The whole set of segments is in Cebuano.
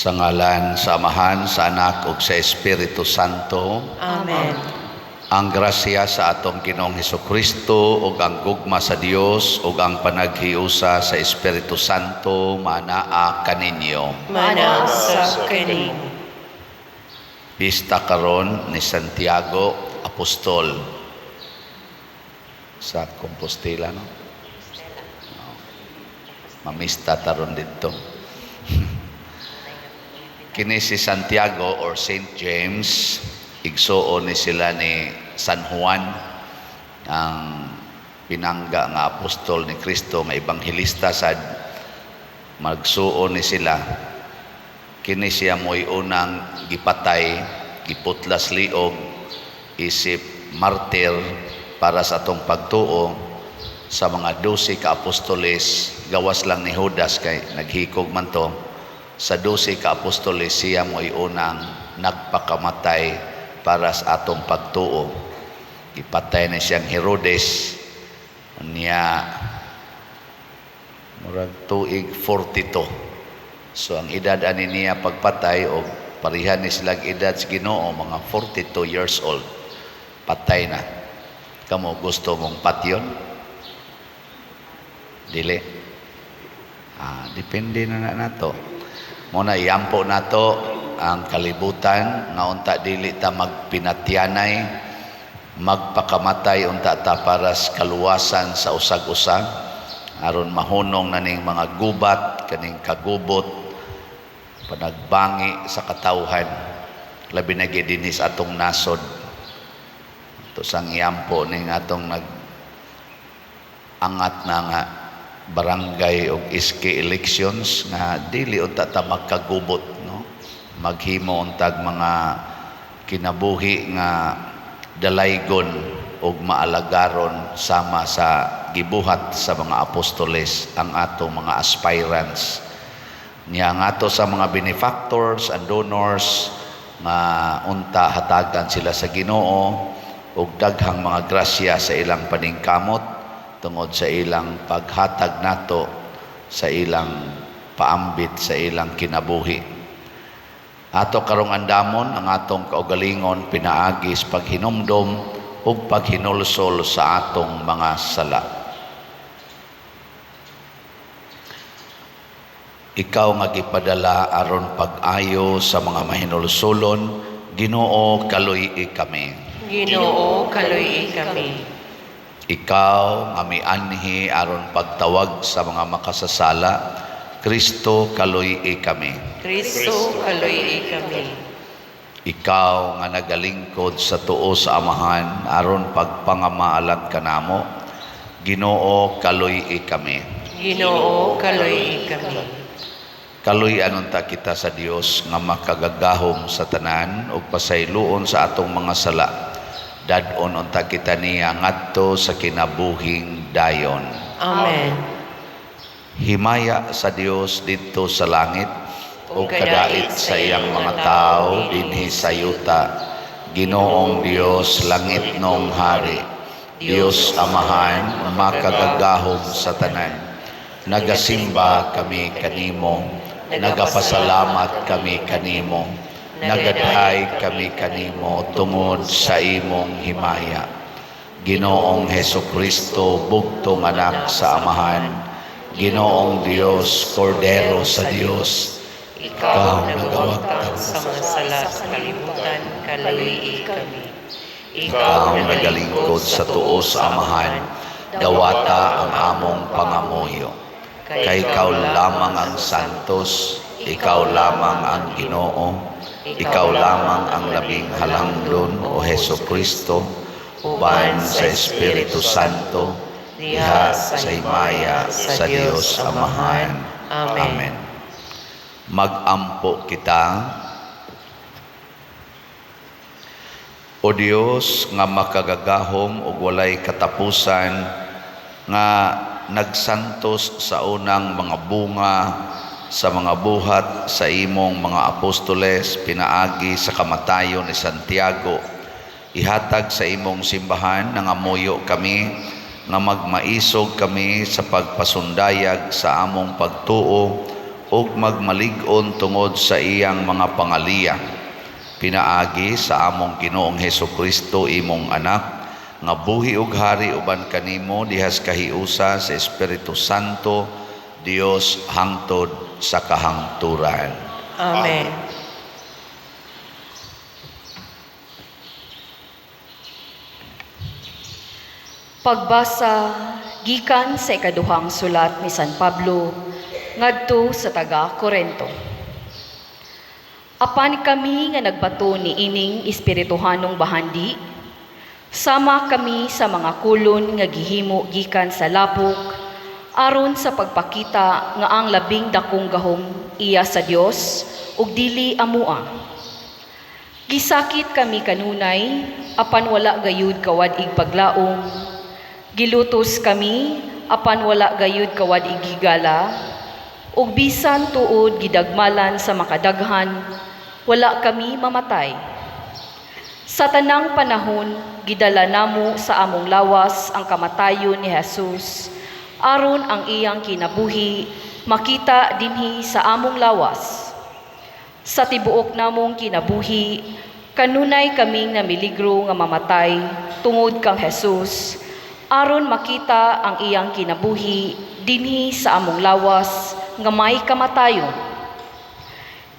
Sa ngalan sa Amahan, sa Anak ug sa Espiritu Santo. Amen. Ang grasya sa atong Ginoong Hesukristo ug ang gugma sa Dios ug ang panaghiusa sa Espiritu Santo manaa kaninyo. Manaa sa kanimo. Pista karon ni Santiago Apostol sa Compostela, no? No. Mamista taron dito. Kini si Santiago or Saint James, igsuon ni sila ni San Juan, ang pinangga nga apostol ni Kristo nga ebanghelista sad, magsuon ni sila. Kini siya mo'y unang gipatay, giputlas liog, isip martir para sa atong pagtuo sa mga 12 ka apostoles, gawas lang ni Judas kay naghikog man to. Sa 12 ka apostoles, siya mo'y unang nagpakamatay para sa atong pagtuo. Gipatay na siyang Herodes niya murag tuig 42. So ang edad ani niya pagpatay og pareha ni sila edad sa Ginoo, mga 42 years old. Patay na. Kamo, gusto mong patyon? Dili. Ah, depende na na nato. Mo na iampo nato ang kalibutan nga unta dili ta magpinatyanay, magpakamatay unta ta para sa kaluwasan sa usag-usa, aron mahunong na ning mga gubat, kaning kagubot, panagbangi sa katawhan, labi na gyud dinhi sa atong nasod. To sang iampo ning atong nag angat na nga barangay og SK elections nga dili unta ta magkagubot, no, maghimo untag mga kinabuhi nga dalaygon ug maalagaron sama sa gibuhat sa mga apostoles ang atong mga aspirants niya. Ang ato sa mga benefactors and donors nga unta hatagan sila sa Ginoo og daghang mga grasya sa ilang paningkamot tungod sa ilang paghatag nato sa ilang paambit sa ilang kinabuhi. Ato karong andamon ang atong kaugalingon pinaagi sa paghinumdom ug paghinulsol sa atong mga sala. Ikaw nga gipadala aron pag-ayo sa mga mahinulsolon, Ginoo, kaluy-i kami. Ginoo, kaluy-i kami. Ikaw nga mianhi aron pagtawag sa mga makasasala, Kristo, kaluy-i kami. Kristo, kaluy-i kami. Ikaw nga nagalingkod sa tuo sa Amahan aron pagpangamaalat kanamo, Ginoo, kaluy-i kami. Ginoo, kaluy-i kami. Kaluy-an unta kita sa Dios nga makagagahom sa tanan ug pasayloon sa atong mga sala. Dad-on unta kita niya ngadto sa kinabuhing dayon. Amen. Himaya sa Dios didto sa langit ug kadait sa iyang mga tawo dinhi sa yuta. Ginoong Dios, langitnong hari, Dios Amahan, makagagahom sa tanan. Nagasimba kami kanimo, nagapasalamat kami kanimo, nagaday kami kanimo tungod sa imong himaya. Ginoong Heso Kristo, bugtong anak sa Amahan, Ginoong Dios, Kordero sa Dios, Ikaw nagawagtang sa mga sala sa kalibutan, kaluy-i kami. Ikaw nagalingkod sa tuo sa Amahan, dawata ang among pangamuyo. Kay ikaw lamang ang santos, ikaw lamang ang Ginoo, ikaw lamang ang labing halangdon, o Heso Kristo, uban sa Espiritu Santo, diha sa himaya sa Dios Amahan. Amen. Amen. Magampo kita. O Dios nga makagagahom ug walay katapusan, nga nagsantos sa unang mga bunga sa mga buhat sa imong mga apostoles pinaagi sa kamatayon ni Santiago, ihatag sa imong simbahan, nangamuyo kami, nga magmaisog kami sa pagpasundayag sa among pagtuo ug magmalig-on tungod sa iyang mga pangaliya. Pinaagi sa among Ginoong Hesukristo, imong anak, nga buhi ug hari uban kanimo dihas kahiusa sa Espiritu Santo, Dios hangtod sa kahangturan. Amen. Pagbasa gikan sa ikaduhang sulat ni San Pablo ngadto sa taga Korento. Apan kami nga nagbato ni ining espirituhanong bahandi, sama kami sa mga kolon nga gihimo gikan sa lapok, aron sa pagpakita nga ang labing dakong gahom iya sa Dios ug dili amua. Gisakit kami kanunay, apan wala gayud kawad-ig paglaom. Gilutos kami, apan wala gayud kawad-ig higala. Ug bisan tuod gidagmalan sa makadaghan, wala kami mamatay. Sa tanang panahon, gidala namo sa among lawas ang kamatayon ni Jesus, aron ang iyang kinabuhi makita dinhi sa among lawas. Sa tibuok namong kinabuhi, kanunay kaming namiligro nga mamatay tungod kang Jesus, aron makita ang iyang kinabuhi dinhi sa among lawas nga may kamatayon.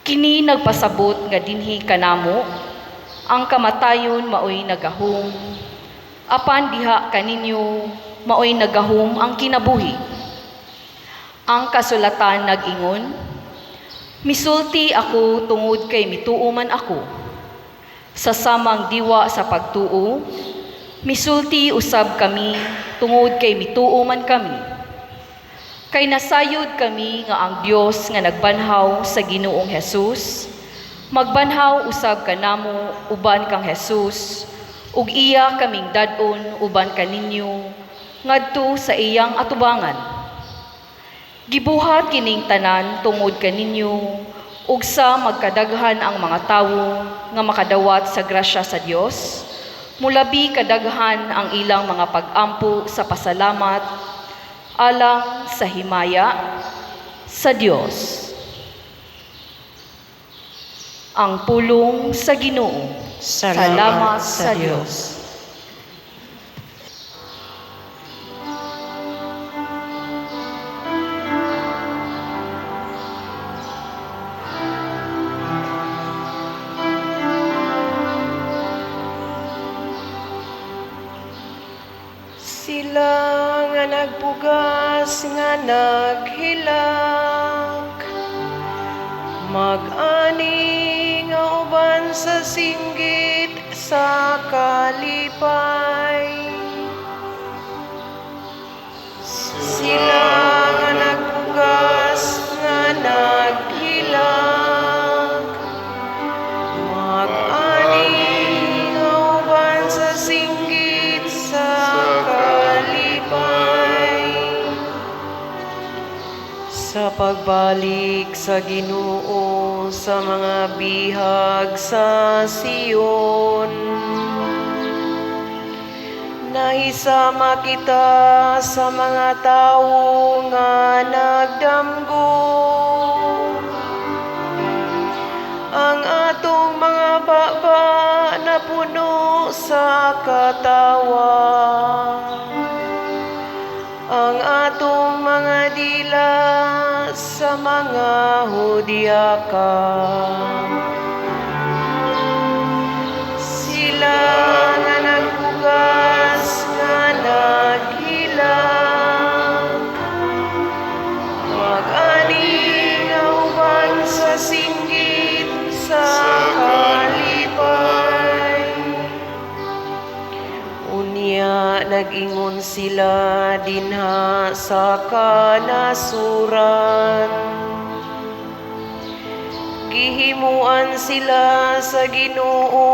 Kini nagpasabot nga dinhi kanamo, ang kamatayon maoy nagahom, apan diha kaninyo maoy nagahom ang kinabuhi. Ang kasulatan nag-ingon, misulti ako tungod kay mituo man ako. Sa samang diwa sa pagtuo, misulti usab kami tungod kay mituo man kami. Kay nasayod kami nga ang Dios nga nagbanhaw sa Ginoong Jesus, magbanhaw usab kanamo uban kang Jesus, ug iya kaming dad-on uban kaninyo ngadto sa iyang atubangan. Gibuhat kining tanan tungod kaninyo, ug sa magkadaghan ang mga tawo nga makadawat sa grasya sa Dios, mulabi kadaghan ang ilang mga pag-ampo sa pasalamat alang sa himaya sa Dios. Ang pulong sa Ginoo. Salamat sa Dios. Sila nga nagpugas nga naghilak, mag-ani nga uban sa singgit sa kalipay. Sila nga nagpugas nga naghilak, mag-ani nga uban sa singgit sa kalipay. Sa pagbalik sa Ginoo sa mga bihag sa Sion, nahisama kita sa mga tawo nga nagdamgo. Ang atong mga baba napuno sa katawa. Ang atong mga dila sa mga hudyaka. Sila nga nagpugas nga naghilak, mag-ani nga uban sa singgit sa kalipay. Unya nag-ingon sila dinha sa kanasuran. Gihimuan sila sa Ginoo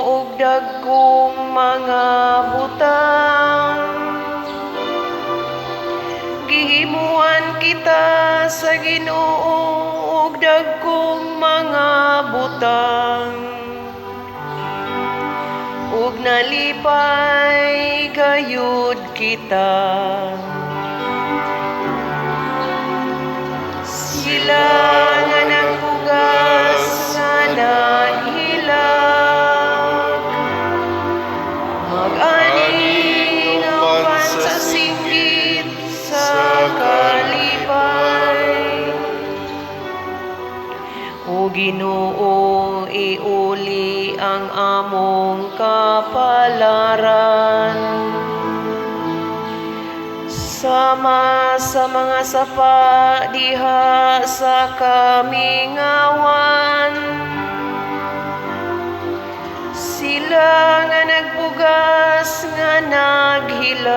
og dagkong mga butang. Gihimuan kita sa Ginoo og dagkong mga butang. Ug nalipay gayud kita. Sila ang among kapalaran. Sama sa mga sapa diha sa kamingawan, sila nga nagpugas nga naghilak,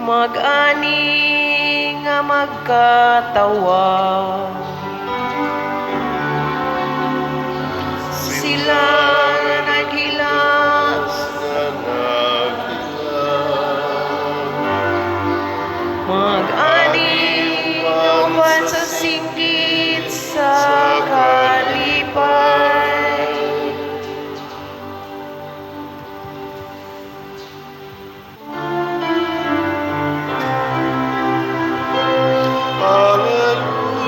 mag-ani nga magkatawa. Sila nga naghilak, mag-ani uban sa singgit sa kalipay. Alleluia,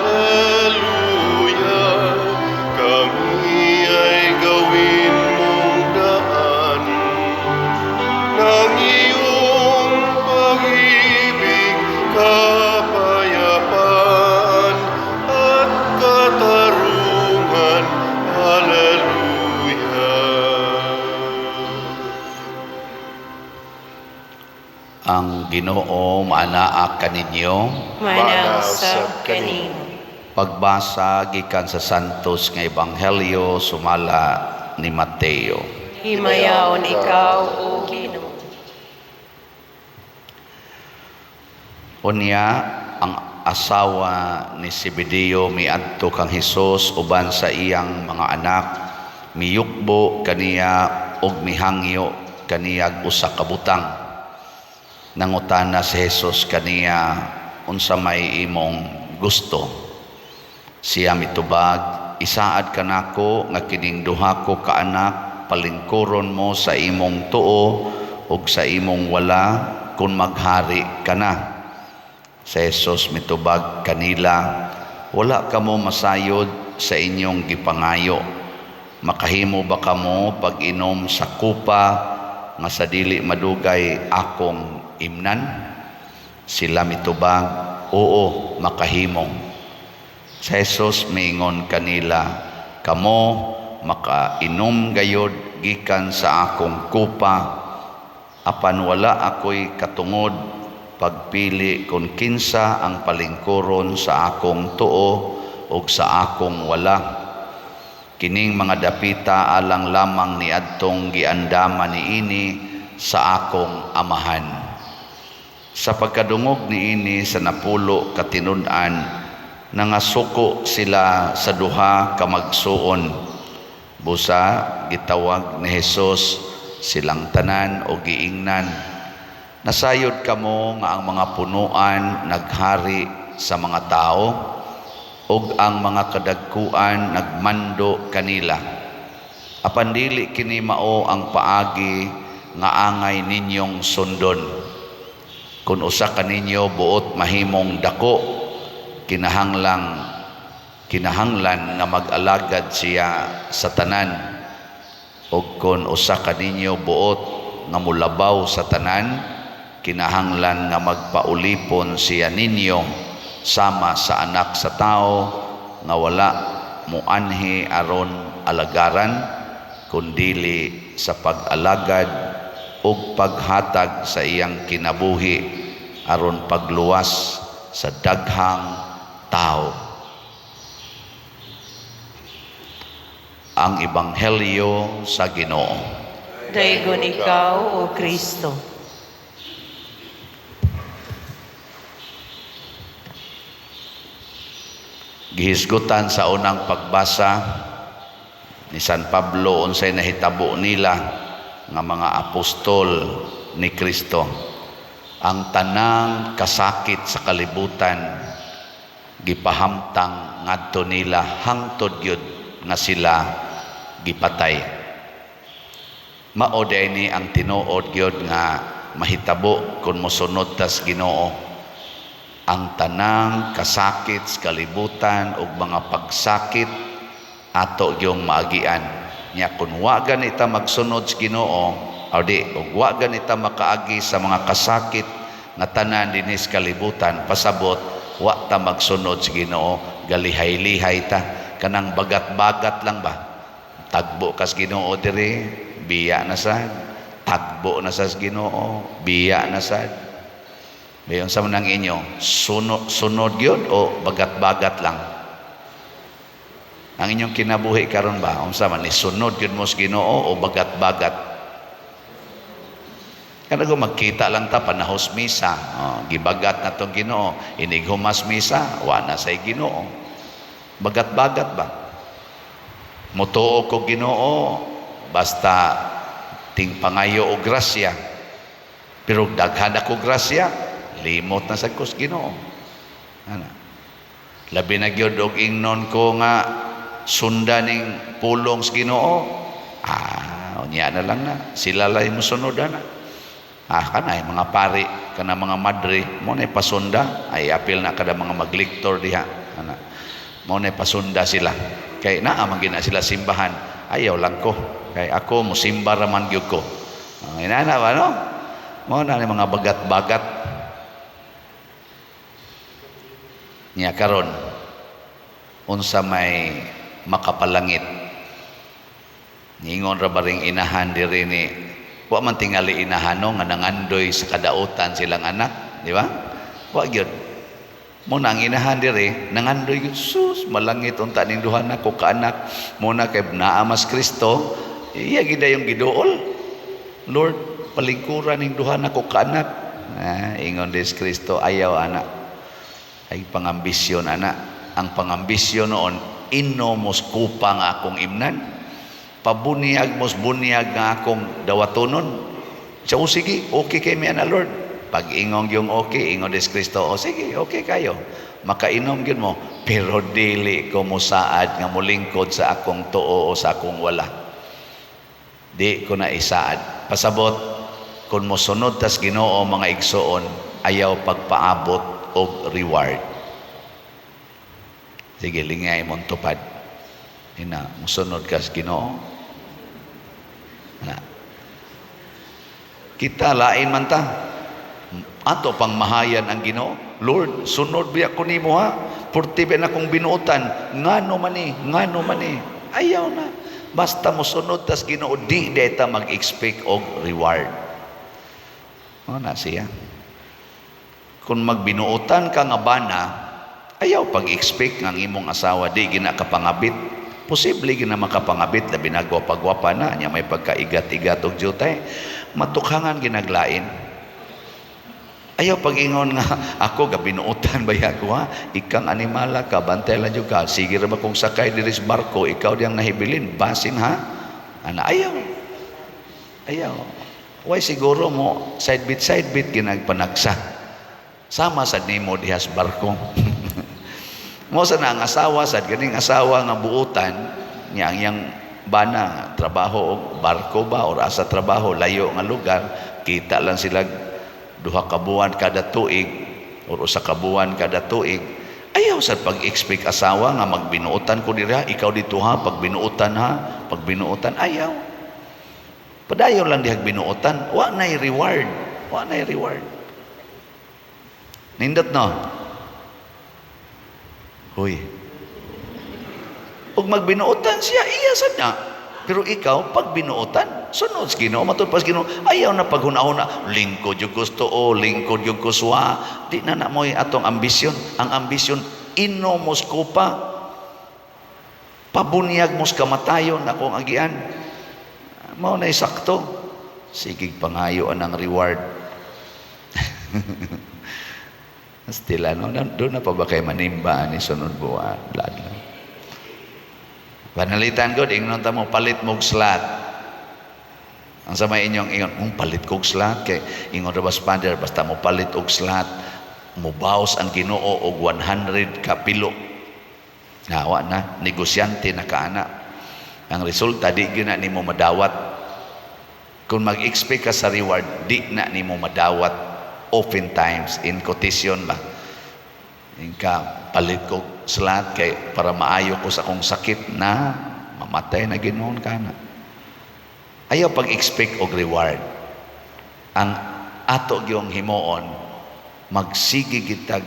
Alleluia, kami ay gawin mong daan ng iyong pag-ibig, kapayapaan at katarungan. Alleluia. Ang Ginoo maanaa kaninyo. Manaw sab kanimo. Pagbasa gikan sa Santos nga Ebanghelyo sumala ni Mateo. Himayaon ikaw, O Ginoo. Unya ang asawa ni Zebedeo miadto kang Hesus uban sa iyang mga anak, miyukbo kaniya og mihangyo kaniyag usa ka butang. Nangutana si Hesus kaniya, "Unsa may imong gusto?" Siya mitubag, "Isaad kanako nga kining duha ko ka anak palingkuron mo sa imong tuo ug sa imong wala kun maghari ka na." Si Jesus mitubag kanila, "Wala kamo masayod sa inyong gipangayo. Makahimo ba kamo pag-inom sa kupa nga sa dili madugay akong imnan?" Sila mitubag, "Oo, makahimo." Si Jesus miingon kanila, "Kamo makainom gayod gikan sa akong kupa, apan wala ako'y katungod pagpili kung kinsa ang palingkuron sa akong tuo ug sa akong wala. Kining mga dapita alang lamang niadtong giandama niini sa akong amahan." Sa pagkadungog niini sa 10 ka tinud-an, nangasuko sila sa duha ka magsuon. Busa gitawag ni Hesus silang tanan o giingnan, "Nasayod kamo nga ang mga punuan naghari sa mga tao ug ang mga kadagkuan nagmando kanila. Apan dili kini mao ang paagi nga angay ninyong sundon. Kung usa kaninyo buot mahimong dako, kinahanglan nga mag-alagad siya sa tanan. Ug kun usa kaninyo buot nga molabaw sa tanan, kinahanglan nga magpaulipon siya ninyo sama sa anak sa tao nga wala muanhi aron alagaran, kundili sa pag-alagad ug paghatag sa iyang kinabuhi aron pagluwas sa daghang tao." Ang Ebanghelyo sa Ginoo. Daygon ikaw, O Kristo. Gihisgutan sa unang pagbasa ni San Pablo unsay nahitabo nila nga mga apostol ni Kristo. Ang tanang kasakit sa kalibutan gipahamtang ngadto nila hangtod gyud nga sila gipatay. Mao ni ang tinuod gyud nga mahitabo kung mosunod tas Ginoo. Ang tanang kasakit sa kalibutan ug mga pagsakit ato gyung maagian. Nya kun wa ganita magsunod sa Ginoo, o di ug wa ganita makaagi sa mga kasakit nga tanan dinhi sa kalibutan, pasabot wa ta magsunod sa Ginoo, galihay-lihay ta, kanang bagat-bagat lang ba. Tagbo kas Ginoo diri, biya na sad. Tagbo na sa Ginoo, biya na sad. Mayon sa man ang inyo, sunod, sunod gyud o bagat-bagat lang? Ang inyong kinabuhi karon ba, unsa man ni, sunod gyud mo sa Ginoo o bagat-bagat? Kana ko magkita lang ta panahos misa, oh, gibagat na tong Ginoo, inig humas misa, wa na say Ginoo. Bagat-bagat ba? Mutuo ko Ginoo basta ting pangayo og grasya. Pero daghan ako grasya, limot na sad ko sa Ginoo. Ana. Labi na gyud og ingnon ko nga sundan ning pulong sa Ginoo. Ah, unya na lang na. Sila lay mosunod ana. Ah, kanay mga pari, kana mga madre, mo na pasunda, ay apil na kada mga magliktor diha. Ana. Mo na pasunda sila. Kay naa man gina sila simbahan, ayaw lang ko. Kay ako musimba ra man gyud ko. Ang inana ba, no? Mo na ni mga bagat-bagat. Nya karon unsa may makapalangit. Ningon ra baring inahan diri ni, wa man tingali inahan, no, nga nangandoy sa kadautan silang anak, di ba? Wa gyud. Mo na ang inahan diri nangandoy gyud, sus, malangit unta ning duha nako ka anak. Mo na kay naa mas Kristo, iya gid yung giduol. Lord, palingkuran ning duha nako ka anak. Ah, ingon des Kristo, ayaw ana. Ay pangambisyon ana. Ang pangambisyon noon, inomos kupa nga akong imnan. Pabuniyag mos bunyag nga akong dawatonon. Siya, oh, sige, okay kay mi ana, Lord. Pag ingong yung okay, ingon des Kristo, oh, sige, okay kayo. Makainom gyud mo, pero dili ko mosaad nga molingkod sa akong tuo o sa akong wala. Di ko na isaad. Pasabot, kung mosunod tas Ginoo, mga igsoon, ayaw pagpaabot og reward. Sige, lingay mong tupad. Ina, mosunod kas Ginoo. Na. Kita lain man ta. Ato pang mahayan ang Ginoo. Lord, sunod biya ko nimo ha. Purti ba na kong binuotan? Ngano man ni, ngano man ni. Ayaw na. Basta mosunod tas Ginoo, di deta mag-expect og reward. O na siya. Kung magbinuotan ka nga bana, ayaw pag-expect nga ang imong asawa di gina kapangabit. Posible gina makapangabit, labi na gwapa-gwapa na, nya may pagkaigat-igat og jutay. Matukhangan ginaglain. Ayaw pag-ingon nga ako gabinuotan ba ako ha? Ikang animala ka, bantay lang jud ka. Sige ra ba kung sakay diri sa barko, ikaw diyang nahibilin, basin ha? Ana, ayaw. Ayaw. Way siguro mo side bit side bit ginagpanagsa. Sama sad nimo diha sa barko. Mo sa na ang asawa sad ganing asawa nga buutan niya, ang iyang bana trabaho og barko ba or asa trabaho layo nga lugar, kita lang sila 2 ka buwan kada tuig or 1 ka buwan kada tuig. Ayaw sa pag-expect asawa nga magbinuotan ko dira, ikaw dito ha, pagbinuotan ha, pagbinuotan, ayaw. Padayon lang dihag binuotan, wa nay reward, wa nay reward. Nindot, no? Huy. Ug magbinuotan siya, iya sad na. Pero ikaw, pag binuotan, sunod sa Ginoo, matud pa sa Ginoo, ayaw na paghuna-huna, lingkod yung gusto o, lingkod yung kuswa. Di na na mo'y atong ambisyon. Ang ambisyon, inomos ko pa. Pabunyag mos kamatayon akong agian. Mao na sakto. Sige, pangayo ang reward. Still, ano, doon na pa ba kay manimba ni sunod buwan? Lad lang. Panalitan ko, ingnon ta mo, palit mog slot. Ang sa may inyong ingon, palit kog slot, kay ingon ra ba Father, basta mo palit og slot, mubaws ang Ginoo og 100 ka pilo. Nawa na, negosyante na kaana. Ang resulta, di gyud na nimo madawat. Kung mag-expect ka sa reward, di na nimo madawat. Oftentimes, in quotation ba? Inka, palit ko slot kay para maayo ko sa akong sakit na mamatay na ginoon ka na. Ayaw pag-expect og reward. Ang ato gyung himuon, magsige gitag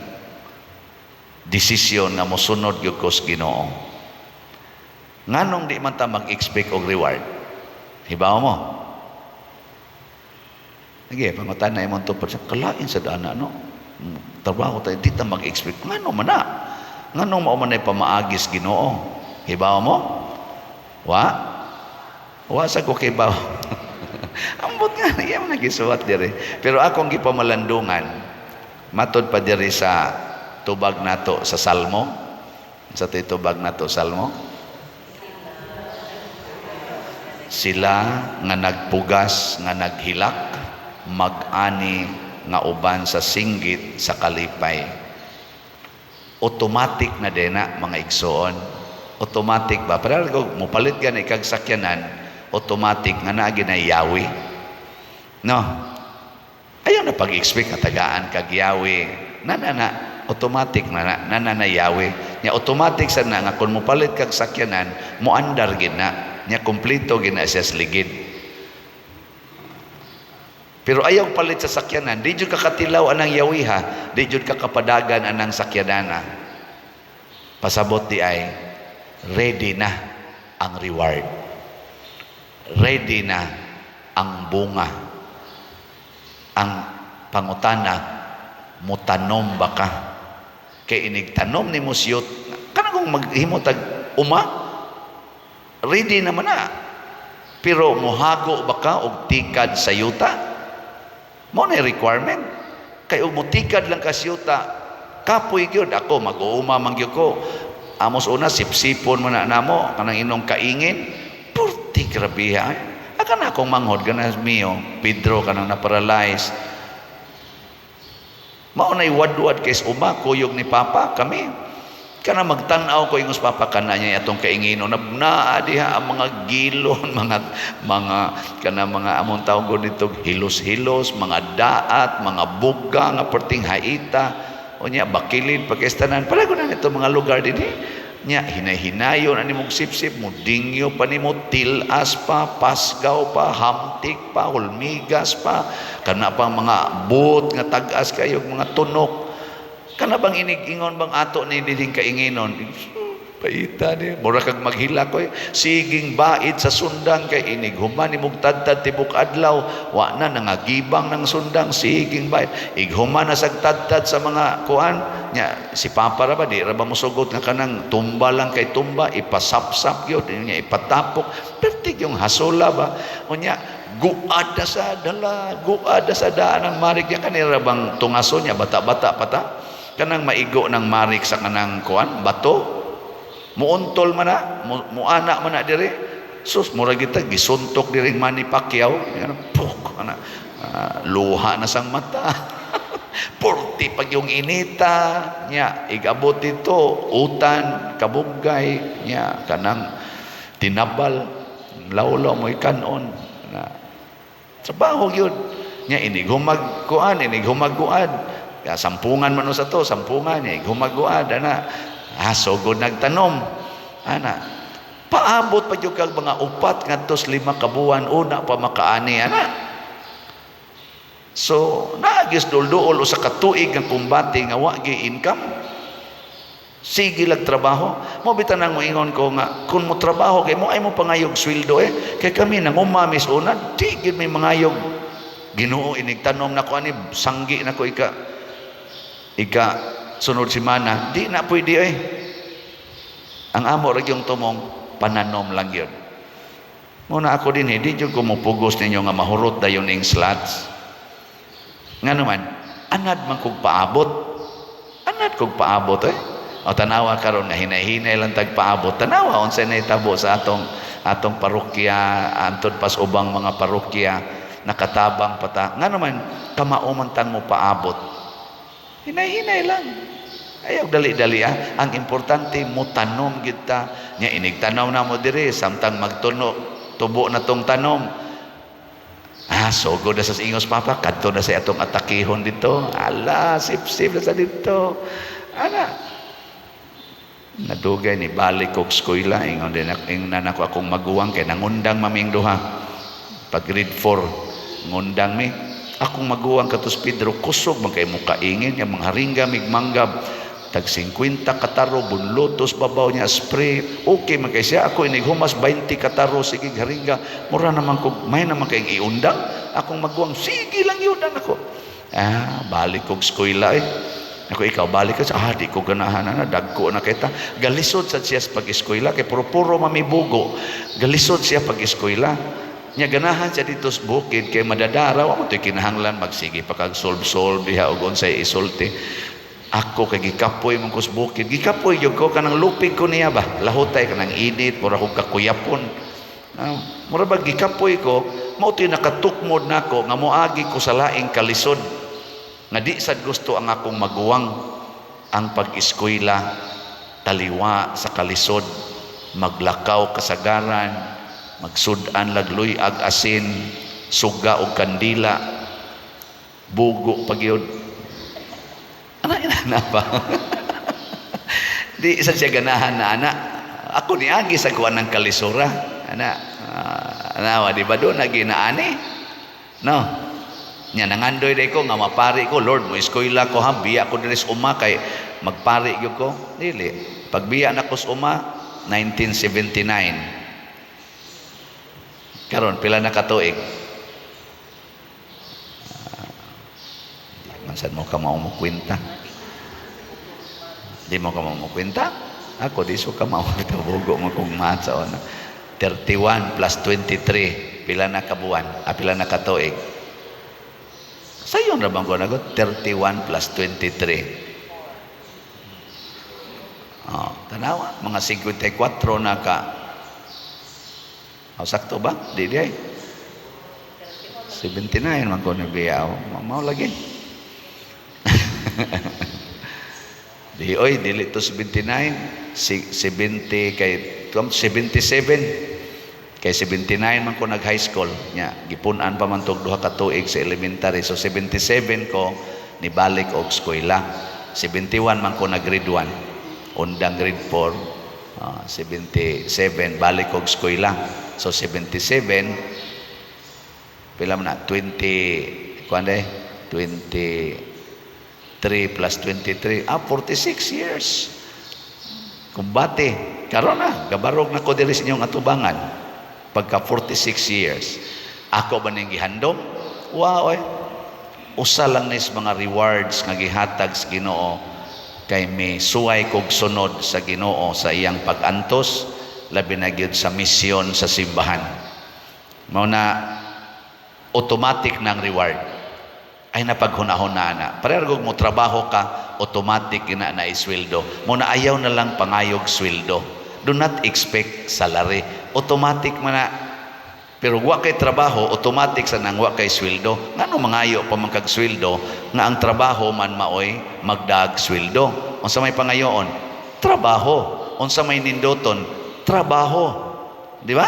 Desisyon nga mosunod gyud ko sa Ginoo. Nganong di man ta mag-expect og reward? Hibaw mo? Sige, pangutan na imong tupad sa kalain sa dana, no? Trabaho tayo, di ta mag-expect. Ngano man na? Nganong mao man ay pamaagis Ginoo? Hibaw mo? Wa? Wa sa ko kibaw. Ambot nga, iya man nagisuwat diri. Pero akong gipamalandungan, matod pa diri sa tubag nato sa Salmo. Sa tubag nato Salmo. Sila nga nagpugas, nga naghilak, mag-ani nga uban sa singgit sa kalipay. Automatic na din na, mga igsoon. Automatic ba? Pero kung mupalit gani kag sakyanan, automatic nga naa ginayawi. No? Ayaw na pag-expect nga tagaan kag yawi. Na na na, automatic na na, na na na yawi. Nya automatic sa na nga kung mupalit kag sakyanan, muandar gid na. Nya kompleto gid na siya sa ligid. Pero ayaw palit sa sakyanan, di jud ka katilaw anang yawiha, di jud ka kapadagan anang sakyanana. Pasabot di ay, ready na ang reward. Ready na ang bunga. Ang pangutana, mutanom ba ka? Kay inig tanom ni musyot, kanang kung maghimo tag uma, ready naman na. Pero muhago ba ka og tikad sa yuta? Mo na requirement. Kay og mutikad lang ka sa yuta, kapoy gyud ako, mag-uuma man gyud ko. Amos una sipsipon man na namo kanang inong kaingin. Purti grabe ha. Aka na akong manghod kana mio, Pedro kanang na-paralyze. Mao nay wadwad kay uma kuyog ni Papa kami. Kana magtan-aw ko ingos Papa kana niya atong kaingino na naa diha ang mga gilon, mga mga kana mga among tawgon dito hilos-hilos, mga daat, mga buga nga perting haita. Unya bakilid pagkastanan para na nito mga lugar dinhi. Nya hinay-hinayon ani mong sipsip mo dingyo pa nimo tilas pa, pasgaw pa, hamtik pa, hulmigas pa, kana pa mga buot nga tag-as kayo mga tunok. Kana bang inig-ingon bang ato ni dinhing kainginon? Paita ni, mura kag maghila ko. Siging bait sa sundang kay inig human ni mugtadtad tibok adlaw, wa na nangagibang ng sundang, siging bait. Ighuman na sagtadtad sa mga kuan nya si Papa ra ba di ra ba mosugot nga kanang tumba lang kay tumba, ipasapsap gyud nya ipatapok. Pertig yung hasula ba. Unya guad na sa dala, guad na sa daan ang marik niya kanira bang tungaso niya bata-bata pata kanang maigo ng marik sa kanang kuan bato. Muuntol man na, muana man na diri. Sus, mura kita gisuntok diri Manny Pacquiao. Yan, puk, ana, luha na sang mata. Purti pag yung inita, nya, igabot dito, utan, kabugay, nya, kanang tinabal, lawlaw mo ikanon. Na, trabaho yun. Nya, inig humagkuan, inig humaguan. Ya, sampungan man sa to, sampungan, nya, ighumaguan, ana. Ah, sugod nagtanom. Ana, paabot pa jud kag mga 4 ngadto 5 ka buwan una pa makaani ana. So, naagis dulduol usa ka tuig ang kumbate nga wa gyud income. Sige lag trabaho. Mo bitan nang moingon ko nga kun mo trabaho kay mo ay mo pangayog sweldo eh. Kay kami nangumamis una di gyud may mangayog. Ginoo inig tanom nako ani sanggi nako ika ika sunod semana di na pwede eh. Ang amo ra gyung tumong pananom lang gyud. Muna ako din eh, di jud ko mopugos ninyo nga mahurot dayon ning slots. Nga naman, anad man kog paabot. Anad kog paabot eh. O tanawa karon nga hinay-hinay lang tag paabot. Tanawa unsay nahitabo sa atong atong parokya, antod pas ubang mga parokya nakatabang pata. Nga naman kamao man tang mo paabot. Hinay-hinay lang. Ayaw dali-dali ah. Ang importante mo tanom gyud ta. Nya inig tanaw na mo diri samtang magtuno tubo na tong tanom. Ah, sugod na sa ingos Papa, kadto na sa atong atakihon dito. Ala, sip-sip na sa dito. Ana. Nadugay ni balik og eskwela, ingon din ako, ingnan ako akong maguwang kay nangundang maming duha. Pag grade 4, ngundang mi. Akong maguwang katos Pedro, kusog man kay mo kaingin, yang mga haringga mig manggab. Tag 50 kataro bunlutos babaw niya, spray. Okay man kay siya. Ako inig humas 20 kataro, sige haringga. Mura naman ko may naman kay iundang akong maguwang, sige lang yun ako. Ah, balik kog eskwela eh. Ako, ikaw balik ka sa, ah, di ko ganahan na, dagko na kita. Galisod sad siya sa pag-eskwela kay puro-puro mamibugo. Galisod siya pag-eskwela. Nya ganahan siya dito sa bukid kay madadara, wa mo to'y kinahanglan magsige pa kag solve-solve diha og unsay isulti. Ako kay gikapoy man ko sa bukid. Gikapoy gyud ko, kanang lupig ko niya ba. Lahutay kanang init, mura kog kakuyapon. Ah, mura ba gikapoy ko, mao to'y nakatukmod nako nga moagi ko sa laing kalisod. Nga di sad gusto ang akong maguwang ang pag-eskwela, taliwa sa kalisod, maglakaw kasagaran, magsud-an lagluy-ag asin, suga og kandila, bugo pa gyud. Ana ina na ba? Di isa siya ganahan na ana. Ako niagi sa kuan ng kalisura. Ana, anawa di ba doon naginaani? No. Nya nangandoy day ko nga mapari ko, "Lord, mo eskwela ko ha, biya ko diri sa uma kay magpari gyud ko." Dili. Pagbiya na ko sa uma 1979. Karon pila na katuig? Di man sad mo ka mao mo kwenta. Di mo ka mao mo kwenta? Ako di so ka mao bugo mo kong math sa una. 31 plus 23, pila na kabuan? Ah, pila na katuig? Sayon ra bang ko nagot? 31 plus 23. Oh, tanawa, mga 54 na ka. Oh, sakto ba? Di di ay. 79 man ko nabiyaw. Mao lagi. Di oy, dili to 79, 70 kay 77. Kay 79 man ko nag high school nya, gipun-an pa man tog duha ka tuig sa elementary. So 77 ko nibalik og eskwela. 71 man ko nag grade 1. Undang grade 4, 77 balik og eskwela. So 77 pila man na, 20 kuan day, 23 plus 23, 46 years. Kumbate karon na gabarog na ko diri sa inyong atubangan. Pagka 46 years, ako ba ning gihandom? Wow, oy. Usa lang nis mga rewards nga gihatag sa Ginoo kay may suway kog sunod sa Ginoo sa iyang pag-antos, labi na gyud sa misyon sa simbahan. Mao na automatic nang reward. Ay napaghunahon na ana. Pareho mo trabaho ka, automatic ina na isweldo. Mao na ayaw na lang pangayog sweldo. Do not expect salary. Automatic man na. Pero wa kay trabaho, automatic sa nang wa kay sweldo. Ngano mangayo pa man kag sweldo nga ang trabaho man maoy magdag sweldo? Unsa may pangayoon? Trabaho. Unsa may nindoton? Trabaho. Di ba?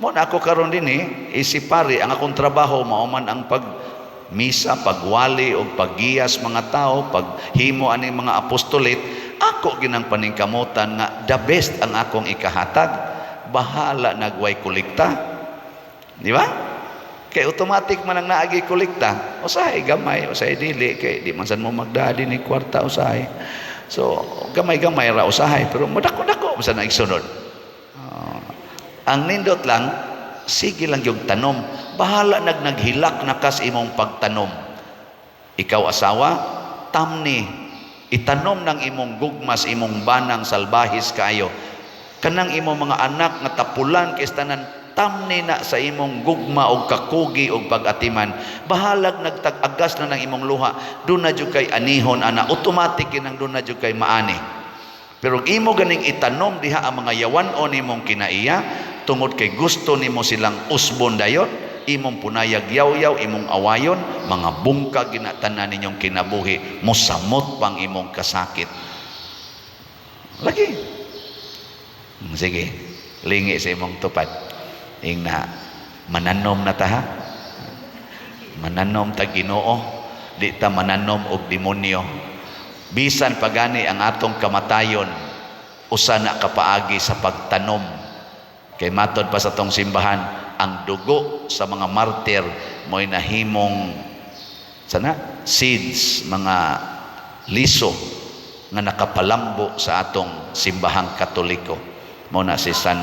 Mo na ako karon dinhi, isip pari ang akong trabaho mao man ang pag misa, pagwali og paggiyas mga tao, paghimo ani mga apostolate. Ako ginang paningkamutan nga the best ang akong ikahatag. Bahala nagway kolekta. Di ba? Kay automatic man ang naagi kolekta. Usahay gamay, usahay dili kay di man sad mo magdadi ni kwarta usahay. So gamay-gamay ra usahay pero modako-dako man sad na igsunod. Ang nindot lang, sige lang yung tanom. Bahala naghilak na kas imong pagtanom. Ikaw asawa, tamni. Itanom ng imong gugmas, imong banang salbahis kaayo. Kanang imong mga anak nga tapulan kay tanan, tamni na sa imong gugma og kakugi og pag-atiman. Bahalag nagtag-agas na ng imong luha, doon na jud kay anihon ana, automatic kinang doon na jud kay maani. Pero imo ganing itanom diha ang mga yawan-on nimong kinaiya, tungod kay gusto nimo silang usbon dayon, imong punayag yaw-yaw, imong awayon, mga bungka ginatanan ninyong kinabuhi, mosamot pang imong kasakit. Lagi. Sige, lingi sa imong tupad. Ingna, mananom na ta ha? Mananom ta Ginoo, di ta mananom og demonyo. Bisan pagani ang atong kamatayon, usa na kapaagi sa pagtanom. Kay matod pa sa tong simbahan, ang dugo sa mga martir mo'y nahimong sana seeds, mga liso nga nakapalambo sa atong Simbahang Katoliko. Mao na si San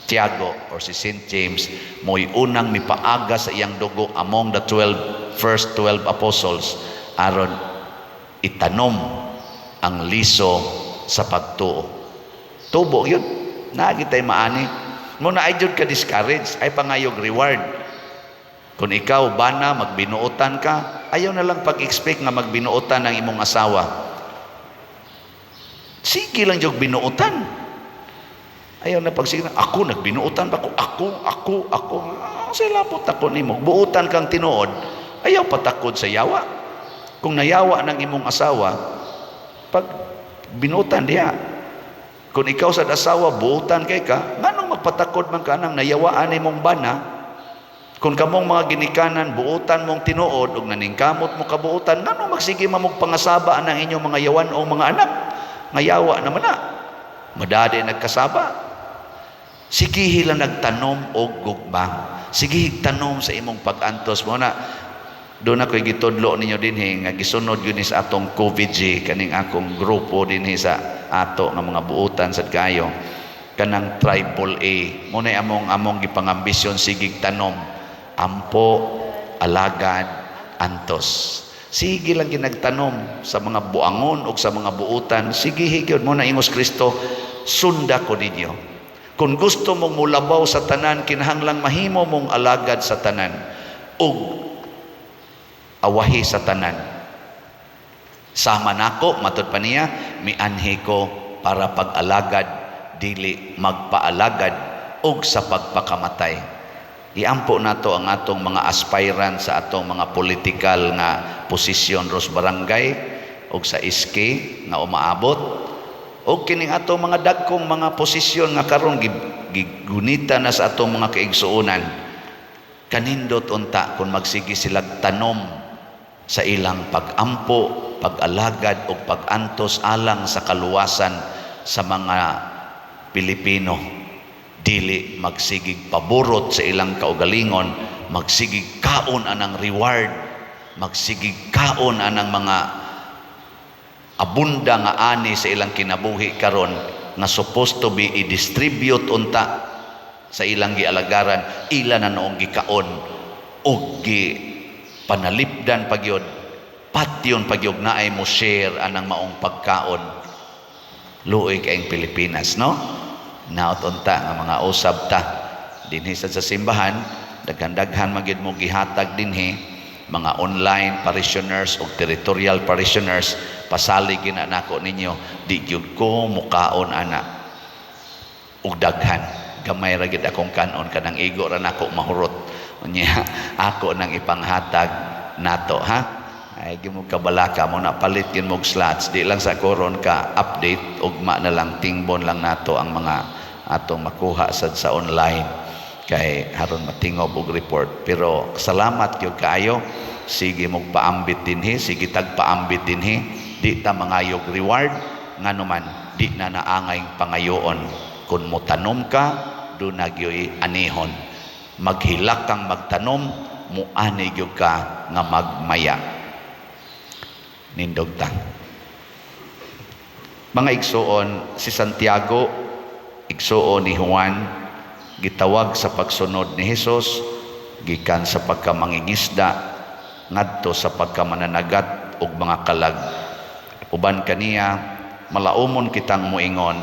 Tiago or si Saint James, mo'y unang mipaaga sa iyang dugo among the 12 first 12 apostles aron itanom ang liso sa pagtuo. Tubo yun. Naa gyud tay maani. Mao na ay jud ka discourage, ay pangayog reward. Kung ikaw bana, magbinuotan ka, ayaw na lang pag-expect nga magbinuotan ang imong asawa. Sige lang jud binuotan. Ayaw na pag sige na, ako nagbinuotan ba ko? Ako, ako, ako. Ah, sa lapot ako nimo. Buotan kang tinuod, ayaw patakod sa yawa. Kung nayawa ng imong asawa, pag binuotan diha. Kung ikaw sa asawa, buotan kay ka, nganong magpatakod man ka nang nayawaan nimong bana? Kung kamong mga ginikanan, buotan mong tinuod ug naningkamot mo kabuotan, nganong magsige man mong pangasaba ang inyong mga yawan o mga anak? Ngayawa naman na. Madadi nagkasaba. Sige lang nagtanom og gugma. Sige tanom sa imong pag-antos mo na. Doon ako'y gitudlo ninyo dinhi nga gisunod yun ni sa atong COVID-G, kaning akong grupo dinhi sa ato nga mga buotan sad kayo, kanang triple A mo na among gipangambisyon. Sigig tanom, ampo, alagad, antos. Sige lang ginagtanom sa mga buangon o sa mga buutan. Sige higyod mo na. Ingos Kristo, "Sunda ko ninyo." Kung gusto mong mulabaw sa tanan, kinahanglang mahimo mong alagad sa tanan ug awahi sa tanan. Sama nako, matud pa niya, mianhi ko para pag-alagad, dili magpaalagad, ug sa pagpakamatay. Iampo nato ang atong mga aspirant sa atong mga politikal nga posisyon ros barangay ug sa SK nga umaabot ug kining atong mga dagkong mga posisyon nga karon gigunita na sa atong mga kaigsuonan. Kanindot unta kung magsige sila tanom sa ilang pag-ampo, pag-alagad o pag-antos alang sa kaluwasan sa mga Pilipino. Dili magsigig paborot sa ilang kaugalingon, magsigig kaon anang reward, magsigig kaon anang mga abunda nga ani sa ilang kinabuhi karon nga supposed to be i-distribute unta sa ilang gialagaran, ila na noong gikaon og gi panalipdan pagyod, patyon pagyod naay mo share anang maong pagkaon. Luoy kaayong Pilipinas, no? Naot unta nga mga usab ta dinhi sa simbahan. Daghan-daghan magyud mo gihatag dinhi, mga online parishioners o territorial parishioners. Pasalig gina nako ninyo, di gyud ko mukaon ana ug daghan. Gamay ra gid akong kanon, kanang igo ra nako mahurot. Unya ako nang ipanghatag nato, ha. Ay mo kabalaka mo na palit gyud mo slots. Di lang sa koron ka update, ugma na lang, tingbon lang nato ang mga atong makuha sad sa online kay haron matingob og report. Pero salamat gyud kaayo. Sige mong paambit dinhi, sige tag paambit dinhi. Di ta mangayog reward, ngano man di na naangay pangayoon. Kung motanom ka, do na gyoy anihon. Maghilak kang magtanom, muani gyud ka nga magmaya. Nindog ta. Mga igsuon, si Santiago, igsuon ni Juan, gitawag sa pagsunod ni Hesus gikan sa pagkamangingisda ngadto sa pagkamananagat og mga kalag. Uban kaniya, malaumon kitang muingon,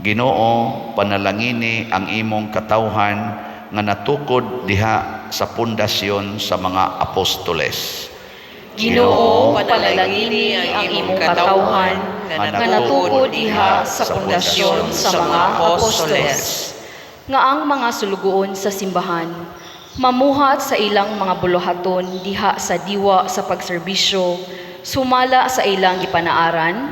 "Ginoo, panalangini ang imong katawhan nga natukod diha sa pundasyon sa mga apostoles." Ginoo, panalangini ang imong katawhan nga natukod diha sa pundasyon sa mga apostoles. Nga ang mga sulugoon sa simbahan mamuhat sa ilang mga buluhaton diha sa diwa sa pagserbisyo sumala sa ilang gipanaaran,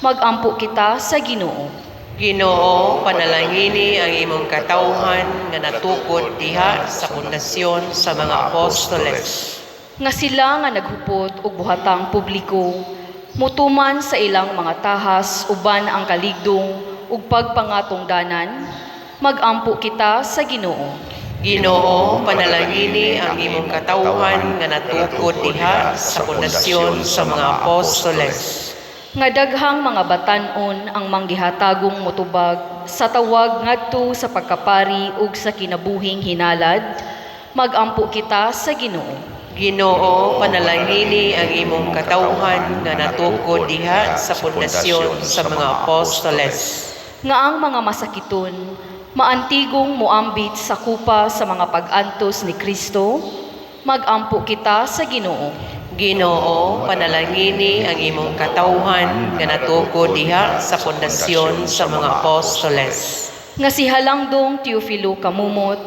magampo kita sa Ginoo. Ginoo, panalangini ang imong katawhan nga natukod diha sa pundasyon sa mga apostoles. Nga sila nga naghupot og buhatang publiko mutuman sa ilang mga tahas uban ang kaligdong ug pagpangatungdanan, magampo kita sa Ginoo. Ginoo, panalangini ang imong katawhan nga natukod diha sa pundasyon sa mga apostoles. Nga daghang mga batan-on ang manggihatagong motubag sa tawag ngadto sa pagkapari ug sa kinabuhing hinalad, magampo kita sa Ginoo. Ginoo, panalangini ang imong katawhan nga natukod diha sa pundasyon sa mga apostoles. Nga ang mga masakiton maantigong moambit sa kupa sa mga pag-antos ni Kristo, magampo kita sa Ginoo. Ginoo, panalangini ang imong katawhan nga natukod diha sa pundasyon sa mga apostoles. Nga si Halangdong Teofilo Camomot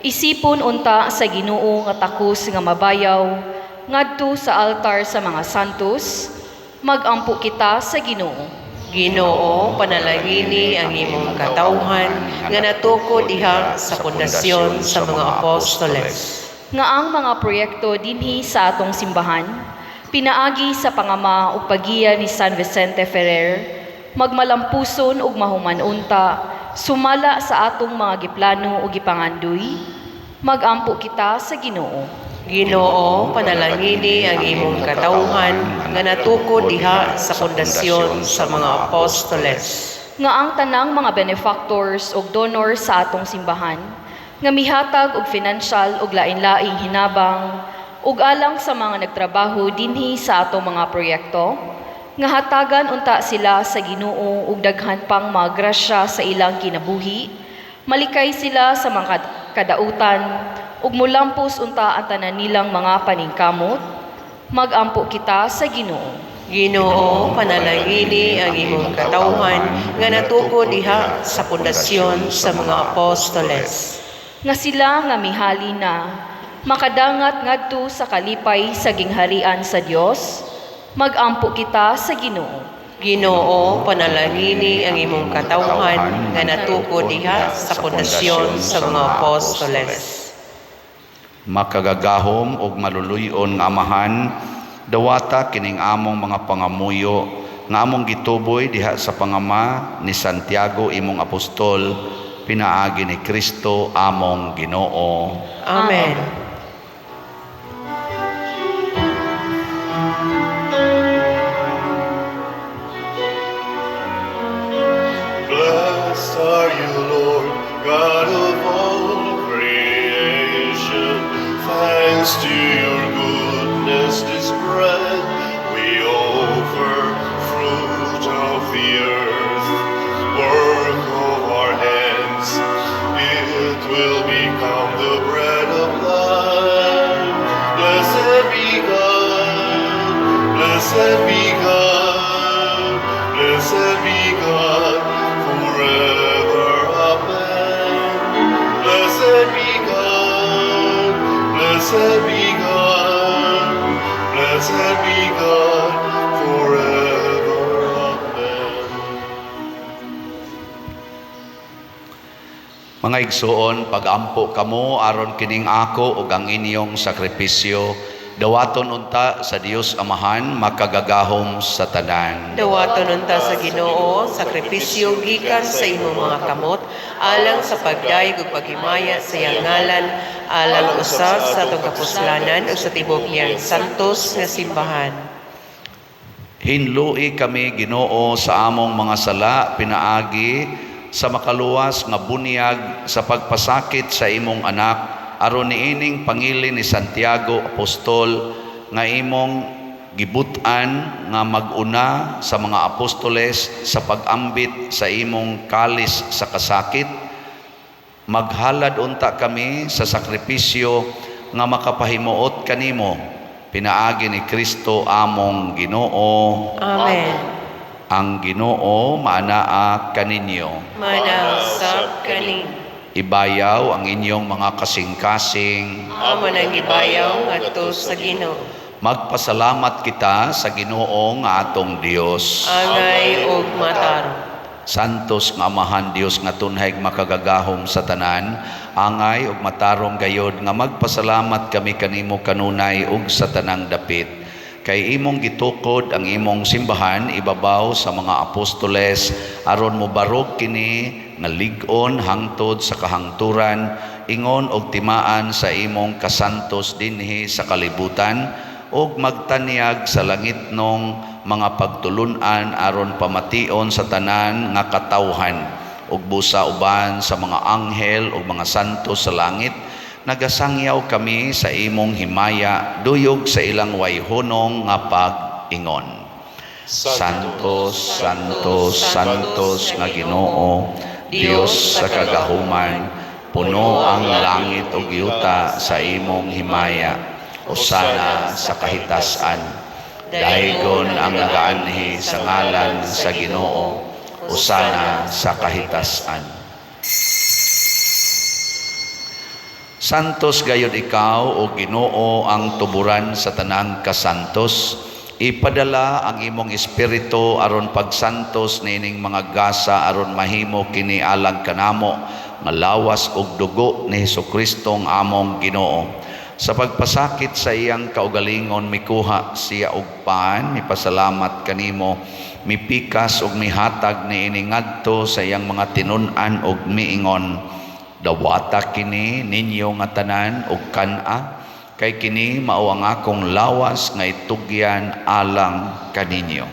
isipon unta sa Ginoo nga takos nga mabayaw ngadto sa altar sa mga santos, magampo kita sa Ginoo. Ginoo, panalangini ang imong katawhan nga natukod diha sa pundasyon sa mga apostoles. Nga ang mga proyekto dinhi sa atong simbahan pinaagi sa pangama ug paggiya ni San Vicente Ferrer magmalampuson ug mahuman unta sumala sa atong mga giplano ug gipangandoy, magampo kita sa Ginoo. Ginoo, panalangini ang imong katawhan nga natukod diha sa pundasyon sa mga apostoles. Nga ang tanang mga benefactors ug donors sa atong simbahan nga mihatag og financial ug lain-laing hinabang ug alang sa mga nagtrabaho dinhi sa atong mga proyekto, nga hatagan unta sila sa Ginoo ug daghan pang mga grasya sa ilang kinabuhi, malikay sila sa mga kadautan ug mulampos unta ang tanan nilang mga paningkamot, magampo kita sa Ginoo. Ginoo, panalangini ang imong katawhan nga natukod diha sa pundasyon sa mga apostoles. Nga sila nga mihali na makadangat ngadto sa kalipay sa gingharian sa Dios, magampo kita sa Ginoo. Ginoo, panalangini ang imong katawhan nga natukod diha sa pundasyon sa mga apostoles. Makagagahom ug maluluy-on nga Amahan, dawata kining among mga pangamuyo nga among gituboy diha sa pangama ni Santiago imong apostol, pinaagi ni Kristo among Ginoo. Amen. Blessed are you, Lord, God of all creation. Thanks to your goodness, this bread we offer, fruit of the earth, work of our hands. It will become the bread of life. Blessed be God, blessed be God, blessed be God forever. Amen. Blessed be God, blessed be God, blessed be God forever. Amen. Mga igsuon, pagampo kamo aron kining ako ug ang inyong sakripisyo dawaton unta sa Dios Amahan makagagahom sa tanan. Dawaton unta sa Ginoo sakripisyo gikan sa imong mga kamot alang sa pagdayeg ug paghimaya sa iyang ngalan, alang usa sa atong kapuslanan ug sa tibuok niyang santos nga simbahan. Hinlui kami, Ginoo, sa among mga sala pinaagi sa makaluwas nga bunyag sa pagpasakit sa imong anak, aron niining pangilin ni Santiago apostol nga imong gibut-an nga mag-una sa mga apostoles sa pag-ambit sa imong kalis sa kasakit, maghalad unta kami sa sakripisyo nga makapahimuot kanimo, pinaagi ni Kristo among Ginoo. Amen. Ang Ginoo maanaa kaninyo. Manausap kani. Ibayaw ang inyong mga kasing-kasing. Amo nang gibayaw ngadto sa Ginoo. Magpasalamat kita sa Ginoo nga atong Dios. Angay ug matarong. Santos nga Amahan Dios nga tunhay makagagahom sa tanan, angay ug matarong gayod nga magpasalamat kami kanimo kanunay ug sa tanang dapit. Kay imong gitukod ang imong simbahan ibabaw sa mga apostoles aron mobarog kini nga lig-on hangtod sa kahangturan, ingon og timaan sa imong kasantos dinhi sa kalibutan. ug magtanyag sa langitnong mga pagtulun-an aron pamation sa tanan nga katawhan ug busa uban sa mga anghel ug mga santo sa langit nagasangyaw kami sa imong himaya duyog sa ilang wayhunong nga pag-ingon. Santo, Santo, Santos nga Ginoo, Dios sa kagahuman, puno ang langit ug yuta sa imong himaya. Hosana sa kahitasan. Daygon ang nagaanhi sa ngalan sa Ginoo. Hosana sa kahitasan. Santos gayud ikaw o Ginoo ang tuburan sa tanang kasantos. Ipadala ang imong espiritu aron pagsantos niining mga gasa aron mahimo kini alang kanamo nga lawas ug dugo ni Hesukristo ang among Ginoo. Sa pagpasakit sa iyang kaugalingon mikuha siya og pan, mipasalamat kanimo, mipikas ug mihatag niini ngadto sa iyang mga tinun-an ug miingon: Dawata kini ninyo nga tanan ug kan-a, kay kini mao ang akong lawas nga itugyan alang kaninyo.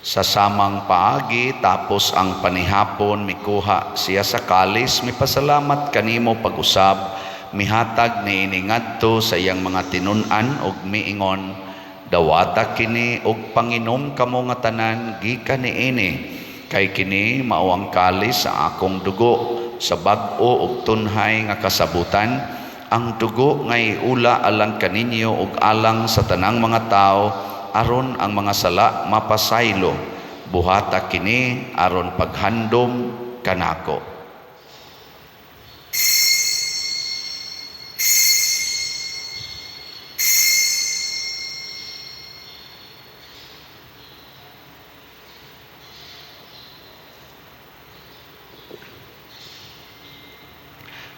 Sa samang paagi, tapos ang panihapon, mikuha siya sa kalis, mipasalamat kanimo pag-usab, mihatag niini ngadto sa iyang mga tinun-an ug miingon: Dawata kini ug panginom kamo nga tanan gikan niini, kay kini mao ang kalis sa akong dugo sa bag-o ug tunhay nga kasabutan, ang dugo nga iula alang kaninyo ug alang sa tanang mga tawo aron ang mga sala mapasaylo. Buhata kini aron paghandom kanako.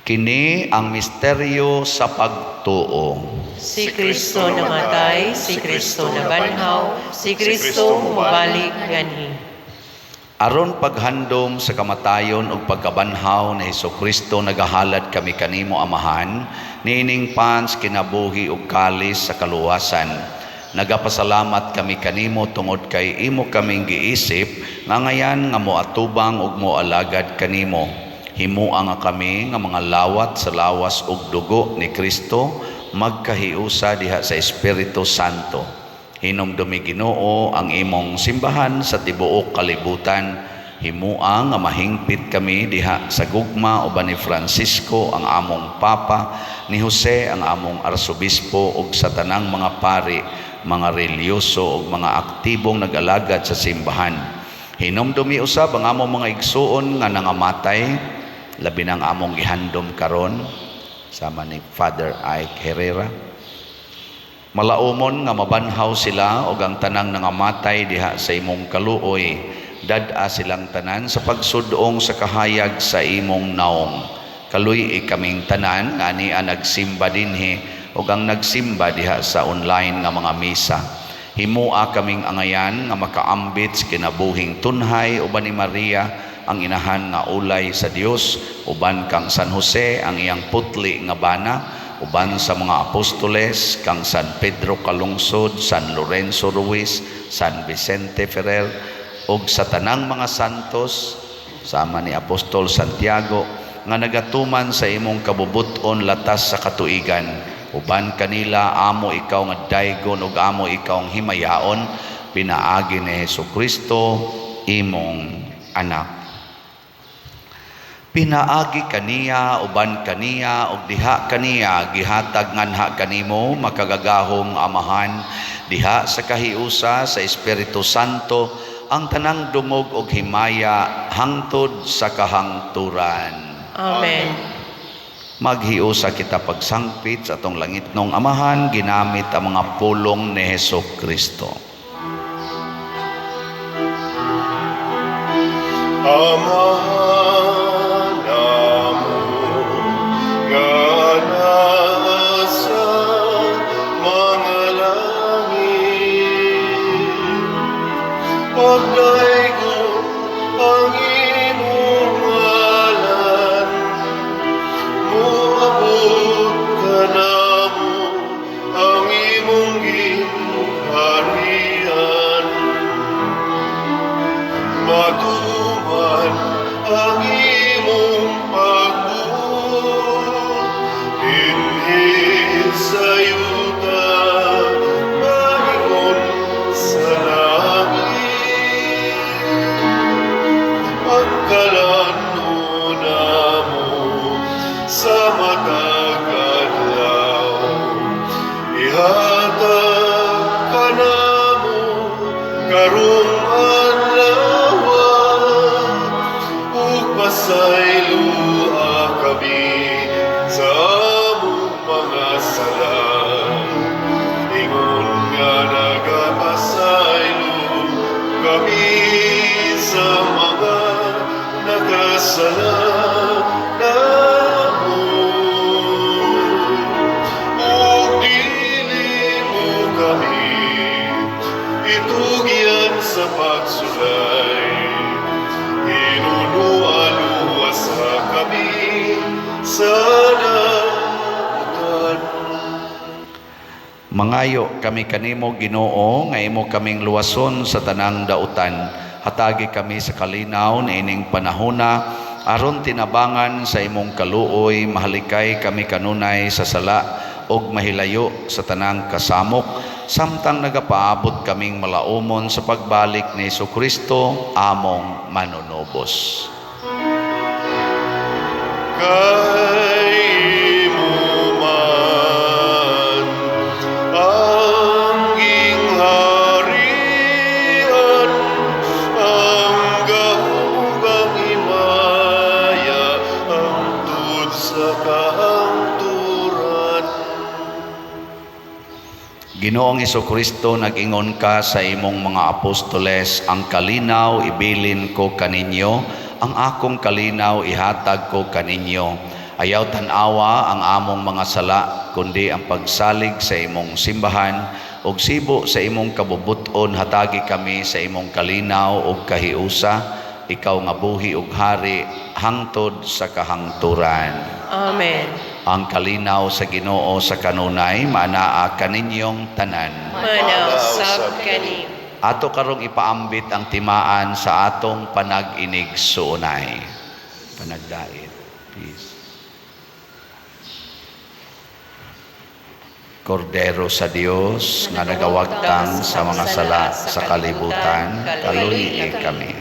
Kini ang misteryo sa pagtuo. Si Kristo namatay, si Kristo nabanhaw, si Kristo mubalik nganhi. Aron paghandom sa kamatayon ug pagkabanhaw ni Hesukristo, nagahalad kami kanimo, Amahan, niining pans kinabuhi ug kalis sa kaluwasan. Nagapasalamat kami kanimo tungod kay imo kaming giisip nga ngayan nga moatubang ug moalagad kanimo. Himua nga kami nga mga lawat sa lawas ug dugo ni Kristo magkahiusa diha sa Espiritu Santo. Hinumdumi, Ginoo, ang imong simbahan sa tibuok kalibutan. Himua nga mahingpit kami diha sa gugma uban ni Francisco ang among Papa, ni Jose ang among Arsobispo ug sa tanang mga pari, mga relihiyoso ug mga aktibong nag-alagad sa simbahan. Hinumdumi usab ang among mga igsuon nga nangamatay, labi nang among gihandom karon sama ni Father Ike Herrera. Malaumon nga mabanhaw sila og ang tanang nangamatay diha sa imong kaluoy. Dad-a silang tanan sa pagsudong sa kahayag sa imong naong. Kaluy-i kaming tanan nga ania nagsimba dinhi ug ang nagsimba diha sa online nga mga misa. Himua kaming angayan nga makaambit sa kinabuhing tunhay uban ni Maria ang inahan nga ulay sa Dios, uban kang San Jose ang iyang putli nga bana, uban sa mga apostoles kang San Pedro Calungsod, San Lorenzo Ruiz, San Vicente Ferrer ug sa tanang mga santos sama ni Apostol Santiago nga nagatuman sa imong kabubut-on latas sa katuigan. Uban kanila amo ikaw nga daygon ug amo ikaw ang himayaon pinaagi ni Hesukristo imong anak. Pinaagi kaniya, uban kaniya, ug diha kaniya, gihatag nganha kanimo, makagagahom Amahan, diha sa kahiusa sa Espiritu Santo, ang tanang dungog og himaya hangtod sa kahangturan. Amen. Maghiusa kita pagsangpit sa atong langitnong Amahan, ginamit ang mga pulong ni Hesus Kristo. Amahan namo nga nasa Matuman ang imong pagbuot dinhi sa yuta maingon sa langit. Ang kalan-on namo sa matag adlaw, ihatag kanamo karong adlaw, ug pasayloa kami sa among mga sala, ingon nga nagapasaylo kami sa mga nakasala namo, ug dili mo kami itugyan sa pagsulay, hinunua luwasa kami sa dautan. Mangayo kami kanimo, Ginoo, nga imo kaming luwason sa tanang dautan. Hatagi kami sa kalinaw niining panahona aron tinabangan sa imong kaluoy mahalikay kami kanunay sa sala ug mahilayo sa tanang kasamok samtang nagapaabot kaming malaumon sa pagbalik ni Kristo among manunubos. Kay imo man ang gingharian, ang gahom ug ang himaya hangtod sa kahangturan. Ginoong Kristo, nag-ingon ka sa imong mga apostoles, "Ang kalinaw ibilin ko kaninyo, ang akong kalinaw ihatag ko kaninyo." Ayaw tan-awa ang among mga sala, kundi ang pagsalig sa imong simbahan, ug sibo sa imong kabubut-on hatagi kami sa imong kalinaw ug kahiusa, ikaw nga buhi ug hari hangtod sa kahangturan. Amen. Ang kalinaw sa Ginoo sa kanunay maanaa kaninyong tanan. Maanaa usab kanimo. Ato karong ipaambit ang timaan sa atong panag-inigsuonay. Panagdait. Peace. Kordero sa Dios nga nagawagtang sa mga sala sa kalibutan, kaluy-i kami.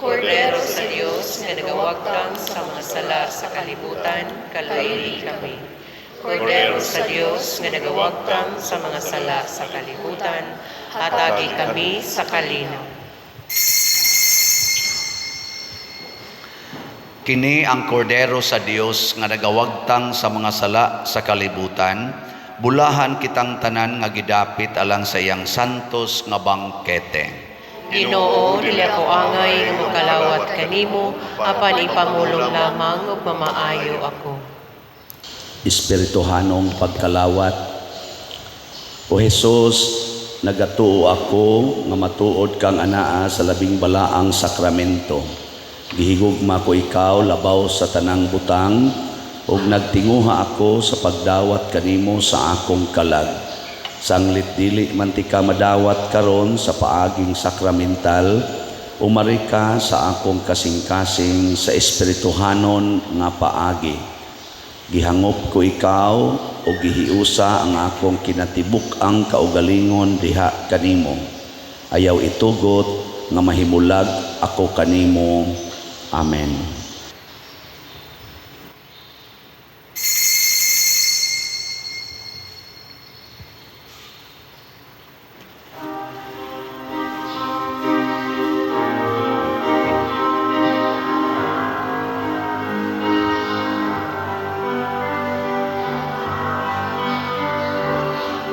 Kordero sa Dios nga nagawagtang sa mga sala sa kalibutan, kaluy-i kami. Kordero sa Dios nga nagawagtang sa mga sala sa kalibutan, hatagi kami sa kalinaw. Kini ang Kordero sa Dios nga nagawagtang sa mga sala sa kalibutan, bulahan kitang tanan nga gidapit alang sa iyang santos nga bangkete. Ginoo, dili ako angay nga mokalawat kanimo, apan ipamulong lamang ug mamaayo ako. Espirituhanong pagkalawat. O Hesus, nagatuo ako nga matuod kang anaa sa labing balaang sakramento. Gihigugma ko ikaw labaw sa tanang butang ug nagtinguha ako sa pagdawat kanimo sa akong kalag. Sanglit dili man tika madawat karon sa paaging sakramental, umari ka sa akong kasing-kasing sa espirituhanon nga paagi. Gihangop ko ikaw o gihiusa ang akong kinatibuk-ang kaugalingon diha kanimo. Ayaw itugot nga mahimulag ako kanimo. Amen.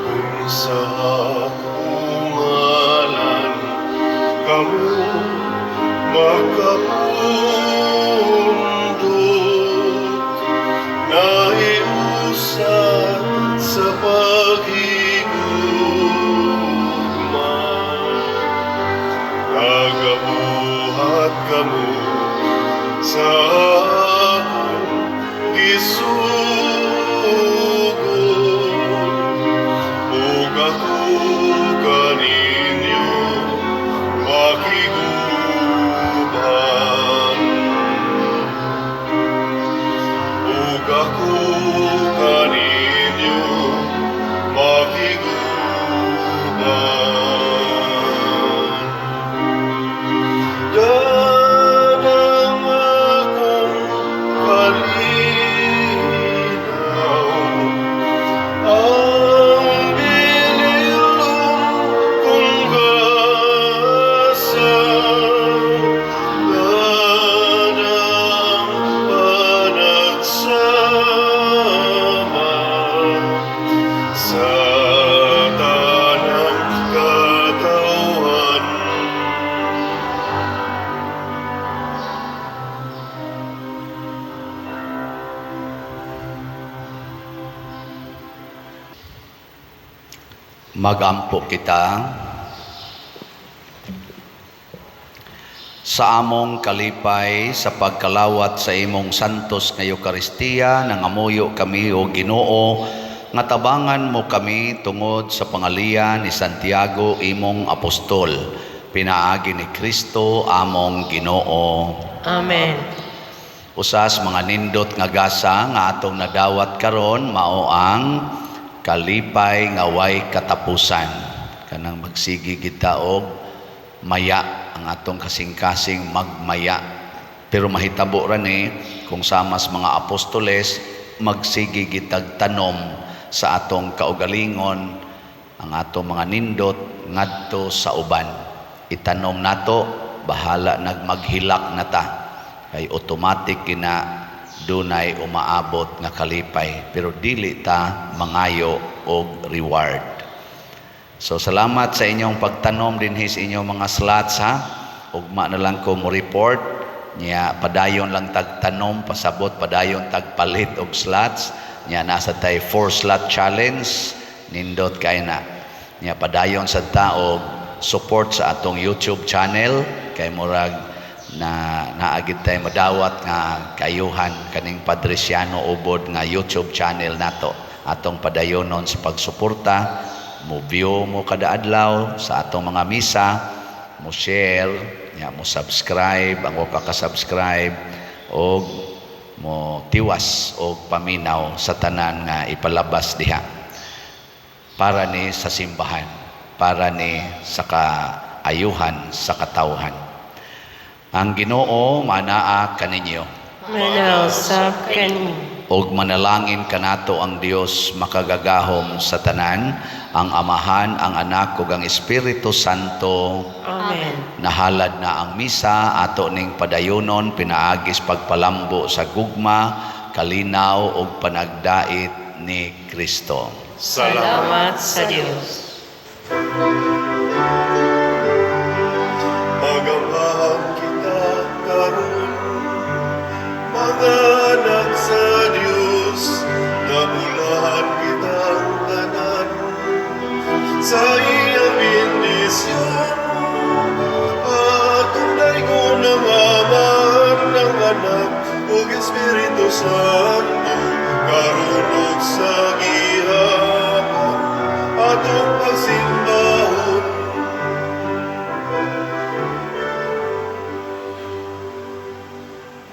Kung sa akong ngalan kamo makapundok, nahiusa sa paghigugma, nagabuhat kamo sa akong gisugot, ug ako kaninyo makig-uban. Magampo kita. Sa among kalipay sa pagkalawat sa imong santos nga Eukaristiya, nangamuyo kami, o Ginoo, nga tabangan mo kami tungod sa pangaliya ni Santiago, imong apostol, pinaagi ni Kristo among Ginoo. Amen. Usas mga nindot nga gasa nga atong nadawat karon mao ang kalipay nga way katapusan. Kanang magsigi kita og maya, ang atong kasing-kasing magmaya. Pero mahitabo ra ni kung samas mga apostoles, magsigi gitag tanom sa atong kaugalingon ang atong mga nindot ngadto sa uban. Itanom nato, bahala nagmaghilak na ta. Kay automatic kina dunay umaabot nga kalipay, pero dili ta mangayo og reward. So salamat sa inyong pagtanom dinhi sa inyong mga slots, ha. Ugma na lang ko mo report niya. Padayon lang tagtanom, pasabot, padayon tagpalit og slots niya. Nasa tay four slot challenge, nindot kay na niya. Padayon sa ta og support sa atong YouTube channel kay murag na naagid tay madawat nga kayuhan kaning Padriciano Ubod nga YouTube channel nato. Atong padayonon sa pagsuporta, mo view mo kada adlaw sa atong mga misa, mo share nya, mo subscribe ang wa pa ka-subscribe, og mo tiwas og paminaw sa tanan nga ipalabas diha, para ni sa simbahan, para ni sa kaayuhan sa katawhan. Ang Ginoo manaa kaninyo. Manaa usab kanimo. Og manalangin kanato ang Dios makagagahom sa tanan, ang Amahan, ang Anak ug ang Espiritu Santo. Amen. Nahalad na ang misa, ato ning padayonon pinaagis pagpalambo sa gugma, kalinaw ug panagdait ni Kristo. Salamat Salamat sa Dios.